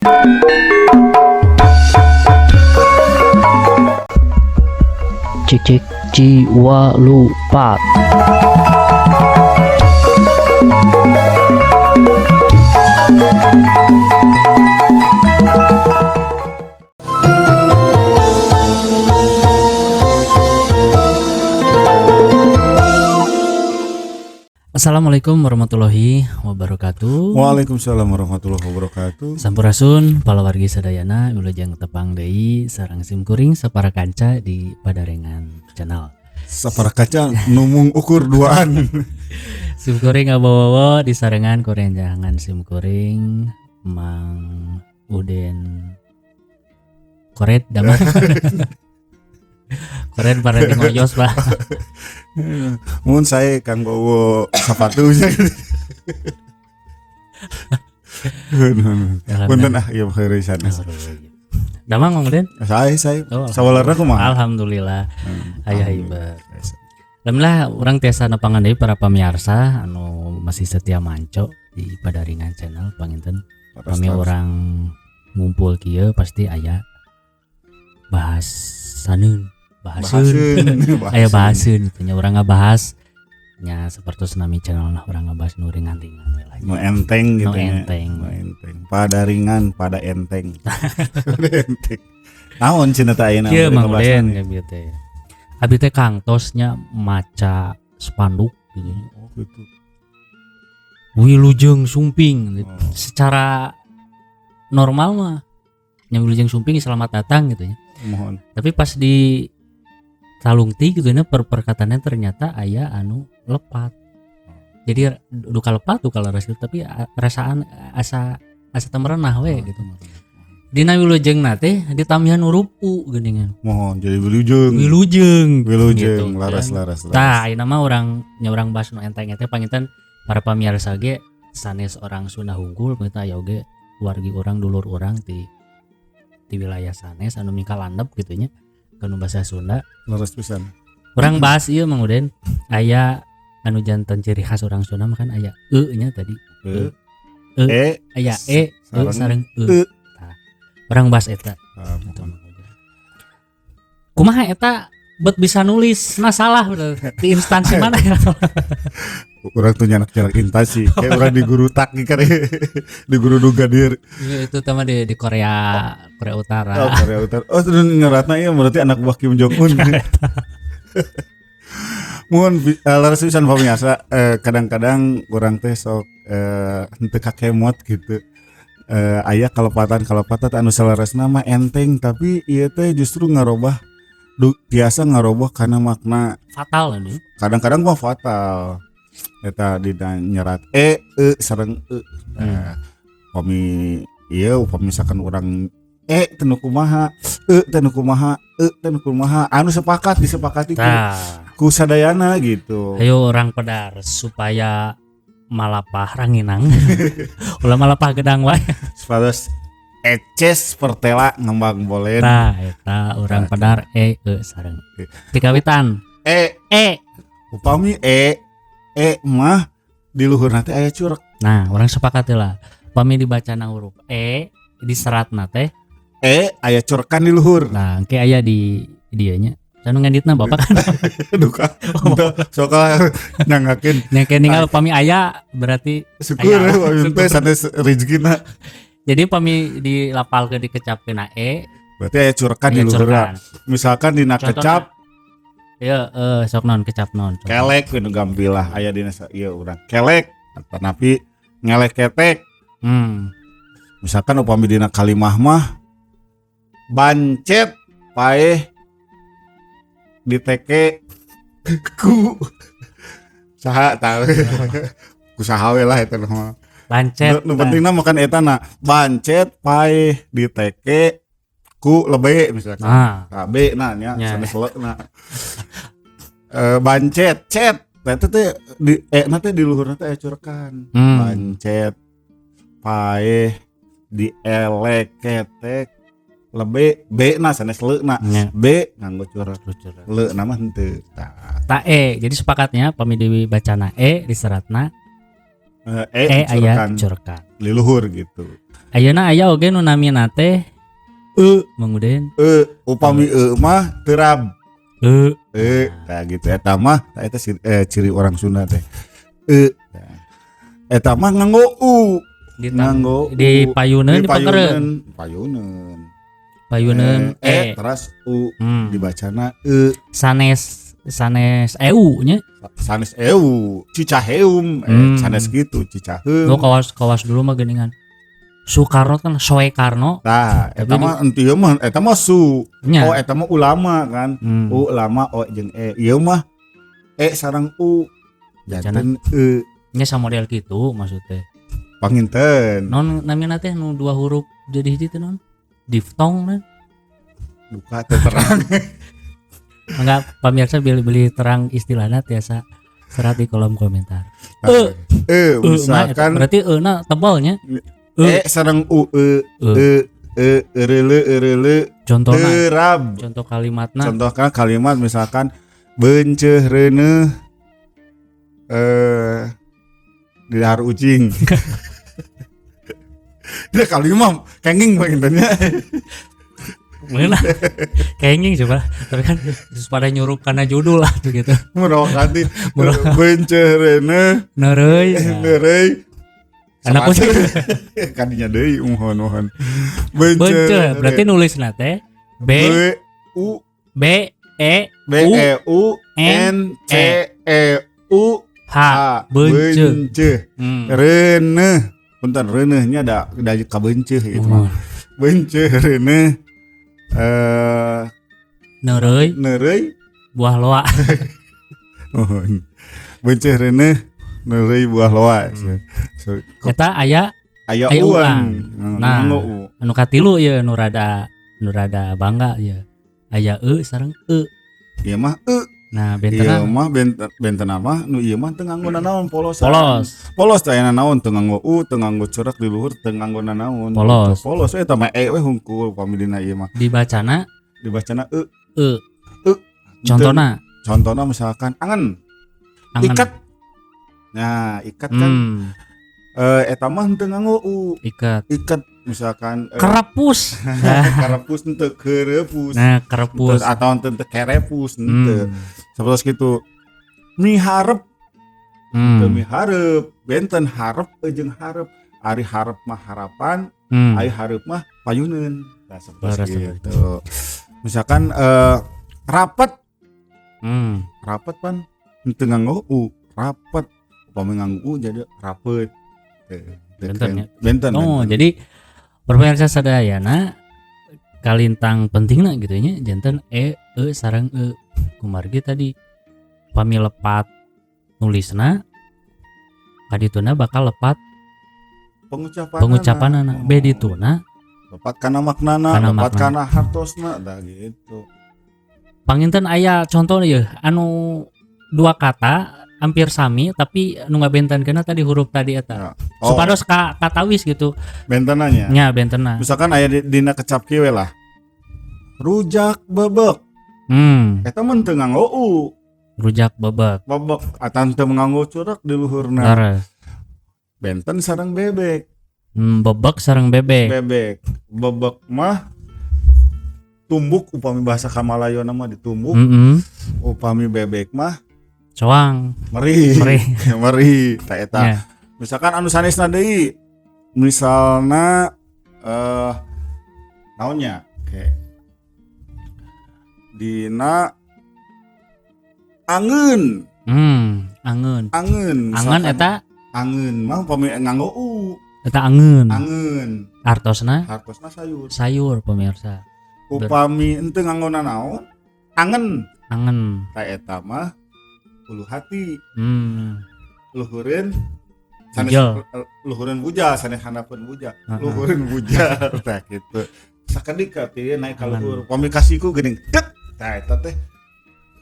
Cik cik jiwa lupa. Assalamualaikum warahmatullahi wabarakatuh. Waalaikumsalam warahmatullahi wabarakatuh. Sampurasun palawargi sadayana, wilujeng tepang deui sareng sim kuring sapara kanca di Padarengan Channel. Sapara kaca nu mung ukur duaan. Sim kuring ngabawa di sarengan korenjangan sim kuring Mang Uden Koret damang. Koret para di ngoyos, Pak. Mun saya Kang Bowo sepatu. Punten ah ieu heureusan. Damang Mang Uden? Saya Oh, sawalerna kumaha? Alhamdulillah. Aya hiber. Alhamdulillah urang tiasa nepangan deui para pamiarsa anu masih setia manco di Padaringan Channel panginten. Kami orang ngumpul kieu pasti aya bahasaneun, bahaseun. Aya bahaseun gitu nya urang ngabahas nya sapertos nami channel lah urang ngabahas nu ringan-ringan we lah. Nu enteng gitu Nu nya. enteng. Nu enteng. Padaringan pada enteng. Pada enteng. Naon cenah teh ayeuna Kieu bade Mang ngebahasan Uden nih? kieu teh. Abi teh kangtos nya maca spanduk gitu. Oh, gitu. Wilujeng Sumping gitu. Oh. Secara normal mah nya Wilujeng Sumping selamat datang gitu ya. Mohon. Tapi pas di talungti gitu nya perkataannya ternyata aya anu lepat. Jadi duka lepat duka leres gitu, tapi perasaan asa asa teu merenah we gitu. Dina wilujengna teh ditamihan huruf U geuningan. Mohon jadi wilujeng. Wilujeng. Wilujeng Gitu, laras kan. laras laras. Tah ayeuna mah urang nya urang bahas nu enteng teh panginten para pamirsa ge sanes orang Sunda hungkul panginten aya oge wargi urang dulur urang di wilayah sanes anu mikalandep gitu nya kanu bahasa Sunda. Leres pisan. Urang bahas ieu Mang Uden aya anu janten ciri khas orang Sunda mah kan aya e nya tadi. E. E. E. Aya e, e Sareng sareng e. E. Tah. Urang bahas eta. Ah, Gitu, Mang Uden. Kumaha eta bet bisa nulis nah salah bener. Di instansi mana ya? Urang tuh nyanak-nyanak instansi kayak urang di guru tak kan di guru duga dir. Iya, itu sama di Korea, Korea Utara. Oh, Korea Utara. Oh, terus nyeratna ieu berarti anak buah Kim Jong Un. Mun leres pisan pamirsa, kadang-kadang urang teh sok henteu kakemot gitu. Aya kalepatan-kalepatan anu saleresna mah enteng tapi ieu teh justru ngarobah tiasa ngarobah kana makna fatal anu. Kadang-kadang mah fatal. Eta dina nyerat e e sareng e. Nah, upami ieu upami misalkan urang e teu nu kumaha, e teu nu kumaha, e teu nu kumaha, anu sepakat disepakati ku sadayana gitu. Ayo orang pedar supaya malapah ranginang. Ulah malapah gedang wae. Supados eces pertela ngembang bolen. Tah eta urang Tah. pedar e e sareng. Dikawitan E e. Upami e e mah di luhurna teh aya curek. Nah, orang sepakat lah. Upami dibacana huruf e diseratna teh e aya curekan di luhur. Nah, engke aya di dieu nya. Anu nganditna bapak kan. Duka. Henteu sok nyangakeun. Nya ke ninggal upami aya berarti syukur aya. upami teh sanes rezekina. Jadi upami dilapalkeun dikecapkeun e berarti aya curekan di aya luhur. curekan. Misalkan dina Contohna. kecap Iya, sok naon kecap naon. Kelek we nu gampilah aya dina ieu urang. Kelek tanapi ngelek ketek. Misalkan upami dina kalimah mah bancet paeh diteke ku saha tahu. Ku saha we lah eta mah. Bancet. Nu pentingna makan eta na bancet paeh diteke ku lebe misalkan. Nah. Nah, B na nya Nya. sanes le na. Bancet cet eta teh di na teh di luhurna teh aya curekan. Bancet paeh dielek ketek lebe B na sanes le na. Nya. B nganggo curek. Curek. Le na mah henteu. Tah. Ta e. Jadi sepakatnya pami dibacana e diseratna E, E aya curekan curekan. Liluhur gitu. Ayeuna aya oge nu namina teh e, Mang Uden. E, upami e mah terab. E. E, nah gitu, eta mah tah eta ciri orang Sunda teh. E. Nah, eta mah nganggo u. Di Nganggo di u. payuneun, di pangkeureun. Payuneun, payuneun. Payuneun e, e. Terus u dibacana e. Sanes sanes eu nya. Sanes eu, Cicaheum, sanes gitu, Cicaheum. Nu kawas kawas dulu mah geuningan. Soekarno kan Soekarno. Tah, eta Tapi mah henteu, ieu mah eta mah su. Nya. Oh, eta mah ulama kan. U lama o jeung e. Ieu mah e sareng u. Janten e. Nya sama model gitu maksudnya. Panginten. Non namina teh nu dua huruf jadi hiji teh non? Diftong kan? Duka teu terang. Enggak, pemirsa beli-beli terang istilahnya tiasa serat di kolom komentar. E. E, E mah eta, misalkan berarti e na tebalnya. E sareng u, e E. e e eureuleu eureuleu. Contohna Terab. Contoh kalimatna. Contohkan kalimat misalkan benceuh reuneuh di dahar ucing. Dia kalimat kenging panginten nya. Meunah. Kenging coba. Tapi kan terus pada nyurup karena judul lah tuh gitu. Murah ganti. Murah. Benceuh reuneuh Neureui. Nah. Neureui. Anak kucing. Kadinya deui, mohon mohon. Benceuh berarti nulisna teh B B U B E B U E U N C E U H. H. Benceuh. Benceuh reuneuh, punten, reuneuhnya da kabenceuh gitu mah. Benceuh reuneuh Neureui neureui buah loa. Mohon. Benceuh reuneuh neureui buah loa. So, Eta aya aya aya uan. Nah. Nganggo u. Anu katilu ya, nu rada bangga ya. Aya e sareng e. Ieu mah e. Nah, ieu bentenan. Mah benten benten mah nu ieu mah teu nganggo nanaon, polosan. Polos. Polos teh aya nanaon, teu nganggo u, teu nganggo curek di luhur, teu nganggo nanaon. Polos. Gitu. Polos eta mah e we hungkul pami dina ieu mah. Dibacana dibacana e. E. E. Contohna? Contohna misalkan angen. Angen. Ikat. Nah, ikat kan eta mah teu nganggo u. Ikat. Ikat misalkan Kerepus. Nah, karepus henteu, kerepus. Nah, kerepus. Terus atau henteu kerepus henteu. Seperti gitu. Miharep. Teu miharep, benten harep jeung harep. Ari harep mah harapan, ari hareup mah payuneun. Nah, seperti Leres, gitu. Misalkan rapet, rapet pan henteu nganggo u, rapet. Upami nganggo u jadi rapet. Teu, teu. Benten ya? Benten. Oh, benten. Jadi pemirsa sadayana, kalintang pentingna gitu nya janten e, e sareng e. Kumargi tadi pami lepat nulisna kadituna bakal lepat pengucapan. Pengucapanana. Oh. B dituna. Lepat kana maknana, Kana lepat maknana. kana hartosna, dah gitu. Panginten aya contoh ya anu dua kata hampir sami tapi anu ngabentenkeunna tadi huruf tadi eta. Ya. Oh, Supados ka katawis gitu. Bentenanya. Nya bentenna. Misalkan aya di, dina kecap kieu we lah. Rujak bebek. Eta mun teu nganggo u. Rujak bebek. Bebek atan teu nganggo curek di luhurna. Leres. Benten sareng bebek. Bebek sareng bebek. Bebek. Bebek mah tumbuk, upami bahasa Kamalayona mah ditumbuk. Upami bebek mah Coang. Meri. Meri. Meri. Ta eta. Ya. Misalkan anu sanesna deui. Misalna naonnya? Oke. Dina angeun. Angeun. Angeun. Angeun Misalkan eta angeun mah upami nganggo u. Eta angeun. Angeun. Artosna hartosna sayur. Sayur, pemirsa. Upami henteu nganggo nanaon, angen. Angen. Ta eta mah ulu hati. Luhureun sanes Bujal. Luhureun bujal, sanes handapeun bujal. Luhureun bujal tah kitu. Sakedik ka teh naik ka Angen. luhur. Upami kasiku geuning tet, tah eta teh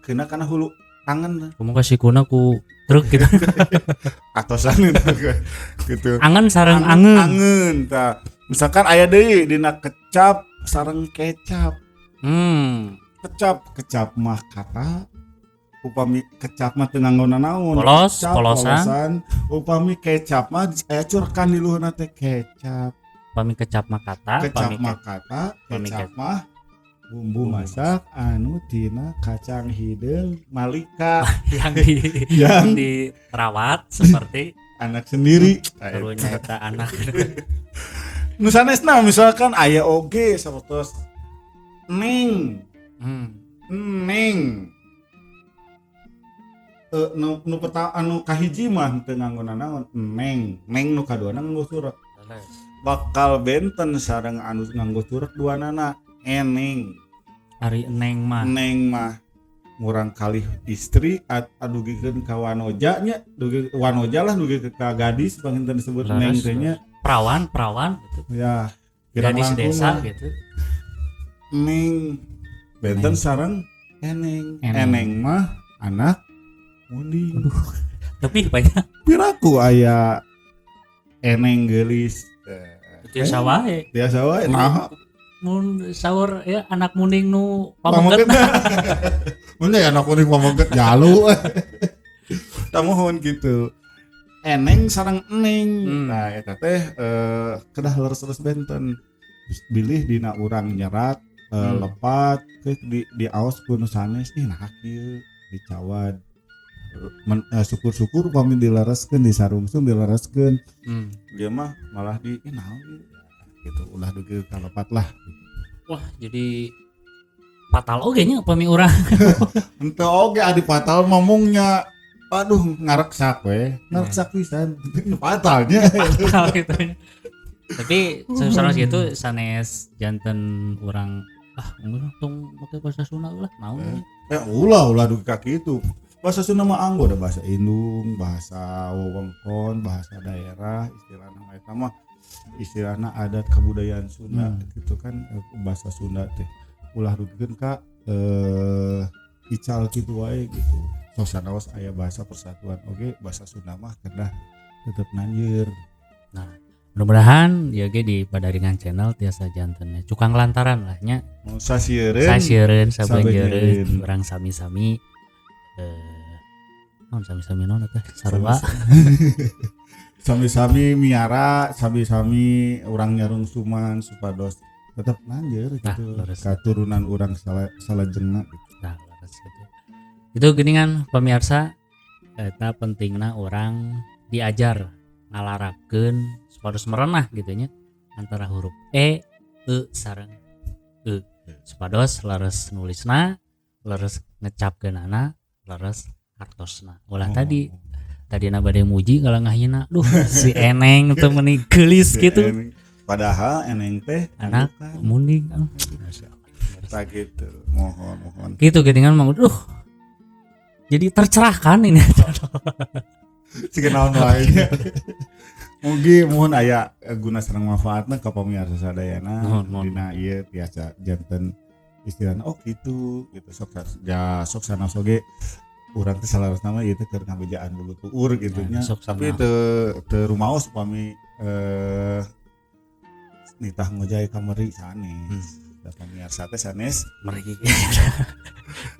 kena kana hulu angen. Kumaha sikuna ku truk gitu. Atosan gitu gitu. Angen sareng angeun. Angeun tah. Misalkan aya deui dina kecap sareng kecap. Kecap, kecap mah kata. Upami kecap mah teu nganggo nanaon. Polos, Kecap, polosan. Polosan. Upami kecap mah aya curkan di luhurna teh kecap. Pami kecap mah kata, Kecap pami mah kata, pami kecap mah bumbu bumbu masak anu tina kacang hideung malika yang di yang dirawat seperti anak sendiri. Karunya eta anak. Nu sanesna misalkan aya oge sapertos neng. Neng. Eh, nu nu pertama anu kahiji mah teu nganggo nanaon, neng. Neng nu kaduana nganggo curek. Bakal benten sareng anu nganggo curek duanana, eneng. Ari eneng mah. Neng mah murang kalih istri adugikeun ka wanoja nya, dugi wanoja lah, dugi ka gadis panginten disebut neng teh nya. Perawan, perawan gitu. Ya, kirang Gadis langkung desa mah. Gitu. Neng benten Neng. Sareng eneng. Eneng. Eneng mah anak munding. Tapi banyak Piraku aya eneng geulis. Biasa wae. Biasa wae nah. Mun saur ya anak munding nu pameget. Pameget. Mun ya anak munding pameget jalu. Tamuhun gitu. Eneng sareng eneng. Nah, eta teh kedah leres-leres benten. Bilih dina urang nyerat lepat ke di aos ku nu sanes, ih nah kieu dicawad. Syukur-syukur pami dilereskeun, disarungsung dilereskeun. Dia mah malah di ih naon ieu gitu, ulah dugi kalepat lah. Wah, jadi fatal oge nya pami urang. Henteu oge adi fatal ngomongnya. Aduh, ngareksak we, ngareksak pisan. Fatalnya. Fatal gitu. Tapi sanes gitu, sanes janten urang ah enggak tong make bahasa Sunda lah naon. Eh, ulah ulah dugi ka kitu. Bahasa Sunda mah anggo da bahasa indung, bahasa wewengkon, bahasa daerah, istilahna mah eta mah istilahna adat kebudayaan Sunda gitu kan, bahasa Sunda teh. Ulah dugikeun ka ical kitu wae gitu. Sok sanaos aya bahasa persatuan oge, bahasa Sunda mah kedah tetep nanjeur. Nah, mudah-mudahan ya ge di Padaringan Channel tiasa janten cukang lantaran lah nya. Sasieureun. Sasieureun, sabeunjeureun Sabeunjeureun. Urang sami-sami naon, sami-sami naon eta sarua. Sami-sami miara, sami-sami urang nyarungsuman supados tetep nanjeur Nah, gitu. Leres. Katurunan urang salajengna gitu. Nah, leres gitu. Itu geningan pemirsa, eta pentingna urang diajar ngalarapkeun supados merenah gitu nya antara huruf E, E sareng E. Supados leres nulisna, leres ngecapkeunana, leres hartosna. Ulah tadi tadina bade muji kalau ngahina, duh si eneng teh meuni geulis Si gitu. Eneng. Padahal eneng teh Anak bukan. munding. Aduh, Masya Allah. Tak gitu. Mohon mohon. Gitu geningan mang, duh. Jadi tercerahkan ini. Siga naon wae nya. Mugi mohon aya guna sareng manfaatna ka pamirsa sadayana. Mohon, mohon. Dina ieu tiasa janten istilahna oh gitu gitu, sok ya sok sanaos oge urang teh salaresna mah ieu teh keur ngabejaan bulu tuur gitu Ya, nya. sok Tapi sana. Teu teu rumaos upami nitah ngojay ka meri sanes. Da pamirsa teh sanes Meri.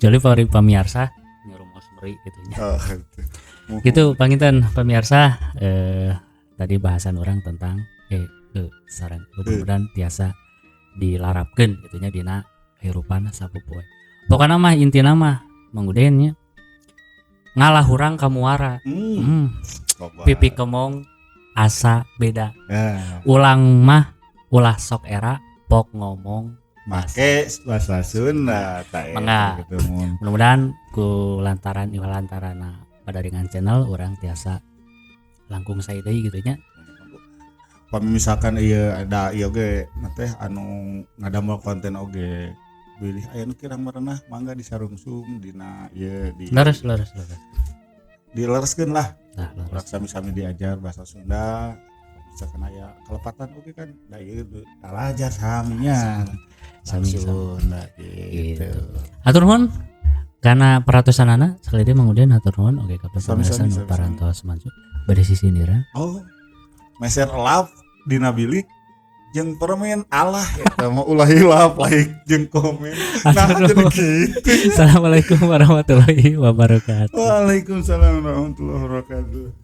Jadi para pamirsa nyarumaos meri gitu nya. Oh, gitu. Mohon. Gitu panginten pemirsa, tadi bahasan urang tentang E, E sareng E, mudah-mudahan tiasa dilarapkeun gitu nya dina kehidupan sapopoe. Pokokna mah intina mah Mang Uden nya ngalah hurang ka muara. Coba. Pipi kemong asa beda. Ya. Ulang mah ulah sok era pok ngomong Make bahasa Sunda tak eta Mangga. gitu mun. Mudah-mudahan ku lantaran ieu lantarana Padaringan Channel urang tiasa langkung sae deui gitu nya. Pami misalkan ieu ada ieu ge teh anu ngadamel konten oge bilih aya nu kirang merenah, mangga disarungsum dina ieu di Leres leres leres. Dilereskeun lah. Nah, leres. Urang sami-sami diajar bahasa Sunda, misalkan aya kelepatan oge kan da ieu belajar saminya. Sami, sami. Sunda gitu. Gitu. Hatur nuhun karena perhatosanana sekali deui Mang Uden, hatur nuhun oge ka Sami-sami, pemirsa nu sami-sami. parantos maju bade sisindiran. Oh, meser elap dina bilik. Jeung permen Allah eta mah ulah hilap like jeung komen. Nah, jadi gitu. Assalamualaikum warahmatullahi wabarakatuh. Waalaikumsalam warahmatullahi wabarakatuh.